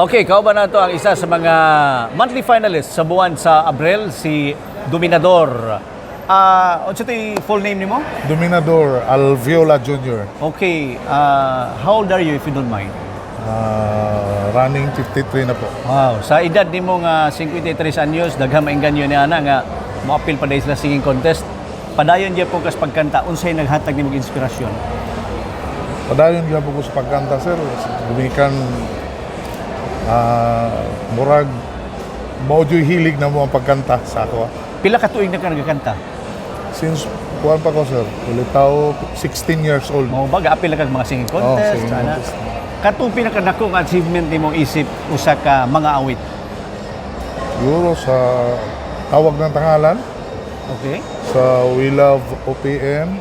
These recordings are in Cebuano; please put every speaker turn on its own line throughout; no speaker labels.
Okay, kauban nato ang isa sa mga monthly finalists sa buwan sa Abril, si Dominador. Ah, unsa to'y full name nimo?
Dominador Alviola Jr.
Okay, how old are you, if you don't mind?
Running 53 na po.
Wow, sa edad nimo nga 53 anyos, daghang maingganyo ni ana nga moapil pa dahil sila singing contest. Padayon gyapon kas pagkanta, unsay naghatag nimo og inspirasyon?
Padayon gyapon ko sa pagkanta, sir. Gumikan murag mao juy hilig namo ang pagkanta sa ako.
Pila ka tuig na ka nagakanta?
Since kuan pa ko, sir, ulitaw 16 years old.
Mao ba gaapil na kag mga singing contest?
Oh, singing
ana?
contest.
Katong pinakadako nga achievement nimo isip usa ka mga awit?
Siguro sa Tawag ng Tanghalan, sa We Love OPM,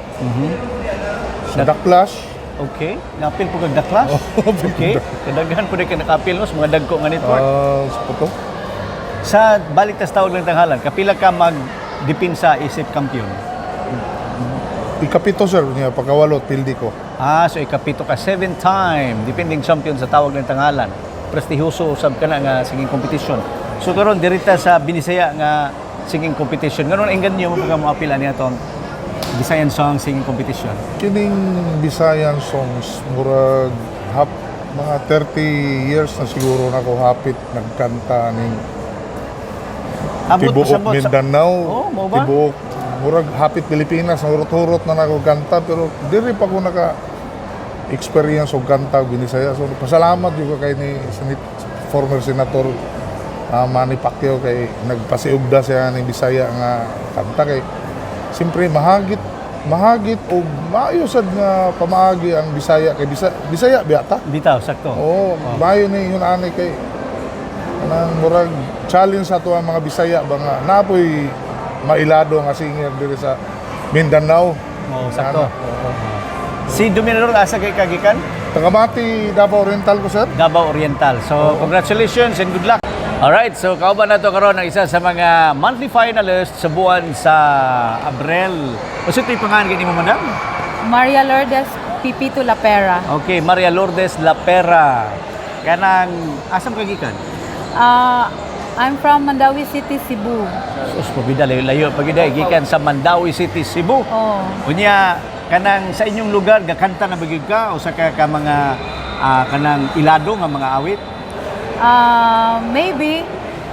sa The Clash.
Okay. Naapil po kag The Clash.
Oh.
Okay. Kadaghan po ka nakaapil no sa mga dagko nga network.
Sa puto.
Sa balik tas Tawag ng Tanghalan, kapila ka mag dipinsa isip kampiyon?
Ikapito, sir, niya pagkawalo pildi ko.
Ah, so ikapito ka, seven time defending champion sa Tawag ng Tanghalan. Prestihiyoso usab kana nga singing competition. So karon dirita sa Binisaya nga singing competition. Ngano naingganyo mo pagka moapil ani atong Bisayan song singing competition?
Kining Bisayan songs, murag hap mga 30 years na siguro na ko hapit nagkanta ning
Abot
tibuok
pasabot sa
Mindanao,
Oh, mao ba?
tibuok murag hapit Pilipinas, hurot-hurot na nako kanta, pero diri pa ko naka experience og kanta og Binisaya. So pasalamat jud ko kay ni former Senator Manny Pacquiao kay nagpasiugda siya ni Bisaya nga kanta, kay siyempre mahagit mahagit og maayo sad nga pamaagi ang Bisaya kay Bisaya biya ta.
Bitaw, sakto.
Oo, maayo ni yun ani kay kanang murag challenge sa ato ang mga Bisaya ba nga napoy mailado nga singer diri sa Mindanao.
Oo, sakto.
Ana, oo.
Si Dominador, asa kay kagikan?
Taga-Mati, Davao Oriental ko, sir.
Davao Oriental. So, congratulations and good luck. Alright, so kauban nato karon ang isa sa mga monthly finalists sa buwan sa Abril. Unsa to'y pangalan gani mo, madam?
Maria Lourdes Pipito Lapera.
Okay, Maria Lourdes Lapera. Kanang asam ka gikan?
I'm from Mandaue City, Cebu.
Sus, pabida layo layo pagida gikan sa Mandaue City, Cebu.
Oh.
Unya, kanang sa inyong lugar gakanta na ba gyud ka o sa ka mga kanang ilado nga mga awit?
Maybe,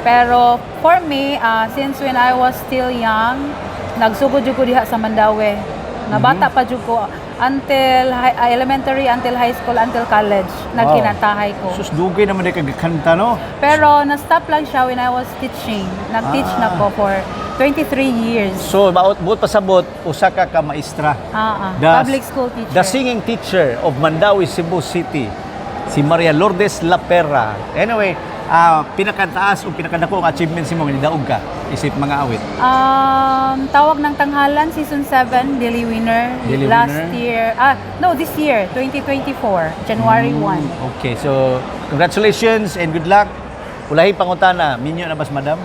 pero for me, since when I was still young, nagsugod jud ko diha sa Mandaue. Nabata pa jud ko until elementary, until high school, until college, nagkinantahay ko.
Sus, dugay naman di ka gakanta, no?
Pero na-stop lang siya when I was teaching. Nag-teach na ko for 23 years.
So, maot buot pasabot, usa ka ka maestra.
Public school teacher.
The singing teacher of Mandaue, Cebu City, si Maria Lourdes Lapera. Anyway, pinakataas o pinakadako ang achievement mo nga nidaog ka isip mga awit?
Tawag ng Tanghalan, Season 7, Daily Winner.
Daily
last
Winner.
Year, no, this year, 2024, January 1.
Okay, so congratulations and good luck. Ulahi pangutana, minyo na bas, madam?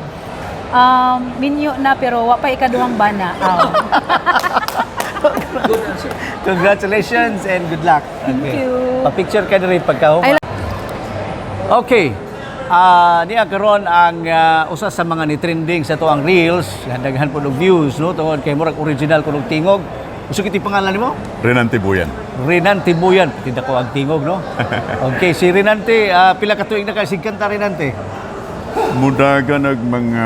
Minyo na pero wa pa ikaduhang bana. Aw.
Congratulations and good luck.
Thank you.
Pa-picture ka diri pagka
I
Okay. Niya karon ang usa sa mga ni trending sa atoang reels, daghan po og views, no, tungod kay murag original kunog tingog. Unsa kiti pangalan nimo?
Renante Buyan.
Renante Buyan. Tinda ko ang tingog, no? Okay, si Renante, pila ka tuig na ka kanta, Renante?
Mudaga nag mga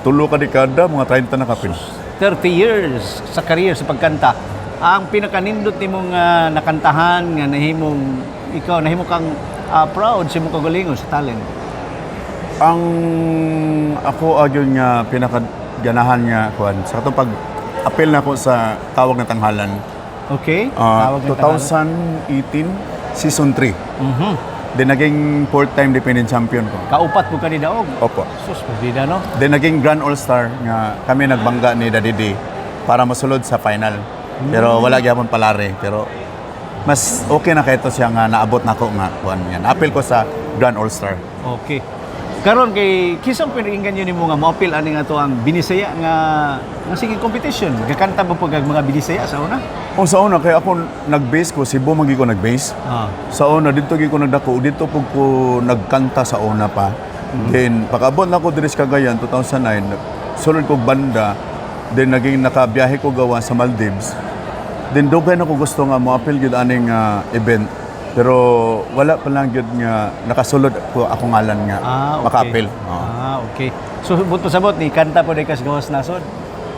3 ka dekada, mga 30 na kapil.
30 years sa career sa pagkanta. Ang pinakanindot nimong nakantahan nga nahimong ikaw nahimo kang proud sa imong kaugalingon sa talent?
Ang ako agyon nga pinakaganahan nga kuan sa katong pag apil na ko sa Tawag na Tanghalan.
Okay? Tawag ng Tanghalan.
2018 season 3. Then naging fourth time defending champion ko.
Kaupat mo ka ni daog.
Opo.
Sus, mabida, no?
Then naging Grand All-Star nga kami nagbangga ni Daddy D para masulod sa final. Pero wala gyapon palare, pero mas okay na kayto siya nga naabot nako nga kuan nga. Naapil ko sa Grand All-Star.
Okay. Karon kay kisang pinainggan yun nimo nga moapil ani nga to ang Binisaya nga nga singing competition? Gakanta ba pag mga Binisaya sa una?
Oh, sa una kay ako nag-base ko, Cebu man gyud ko nag-base. Sa una didto gyud ko nagdako, didto pud ko nagkanta sa una pa. Then pag-abot na ko diri sa Cagayan 2009, sulod kog banda, then naging nakabiyahe ko gawa sa Maldives. Then dugay na ko gusto nga moapil gyud aning event. Pero wala pa lang gyud nga nakasulod ko akong ngalan nga makaapil. Oo.
Ah, okay. So, buot pasabot ni kanta pod ka sa gawas nasod.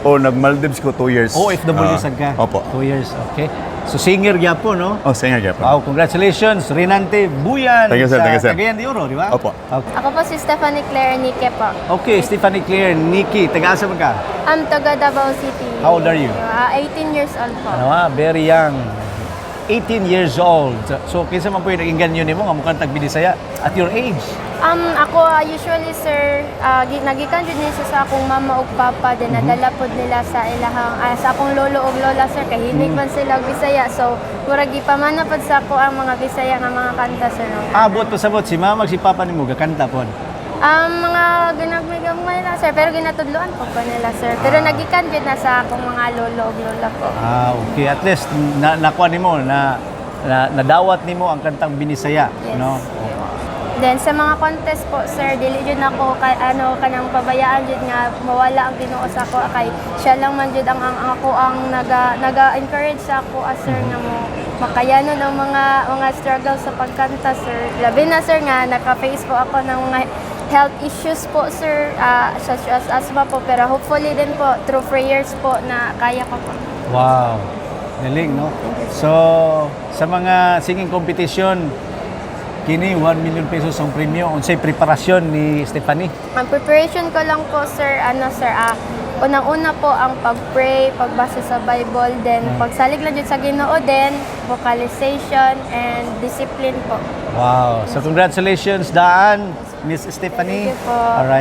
O nag-Maldives ko 2 years.
OFW sad ka?
Opo.
2 years, okay. So, singer gyapon, no?
Oh, singer gyapon.
Wow, congratulations, Renante Buyan
Thank you, sir.
sa
Thank you, sir.
Cagayan de Oro, di ba?
Opo.
Okay.
Ako po si Stephanie Claire Nike po.
Okay, Stephanie Claire, Nikki, taga-asa man ka?
I'm taga Davao City.
How old are you?
18 years old po.
Ano very young. 18 years old. So, kinsa man po yung nag-inganyo nimo nga mukhang tag-Binisaya at your age?
Ako usually, sir, nagikan jud ni siya sa akong mama ug papa, then nadala pod nila sa ilahang sa akong lolo ug lola, sir, kay hilig man sila og Bisaya. So murag gipamana pod sa ako ang mga Bisaya nga mga kanta, sir.
Ah, buot pasabot si mama ug si papa nimo gakanta pod.
Mga ginagmay-gamay lang, sir, pero ginatudloan po ko nila, sir. Pero nagikan jud na sa akong mga lolo ug lola po.
Ah, okay. At least na nakuha nimo na nadawat nimo ang kantang Binisaya,
Yes.
no?
Then sa mga contest po, sir, dili jud nako ka, ano kanang pabayaan jud nga mawala ang Ginoo sa ako kay siya lang man jud ang ako ang naga encourage sa ako, sir, nga mo makayanon ang mga struggle sa pagkanta, sir. Labi na, sir, nga naka-face po ako ng mga health issues po, sir, such as asthma po, pero hopefully din po through prayers po na kaya ko po.
Wow. Galing, no? So, sa mga singing competition, kini 1 million pesos ang premyo. Unsay preparasyon ni Stephanie?
Ang preparation ko lang po, sir, ano, sir, unang-una po ang pag-pray, pagbasa sa Bible, then pagsalig lang jud sa Ginoo, then vocalization and discipline po.
Wow. So, congratulations, Daan, Miss Stephanie.
Thank you po.
All right.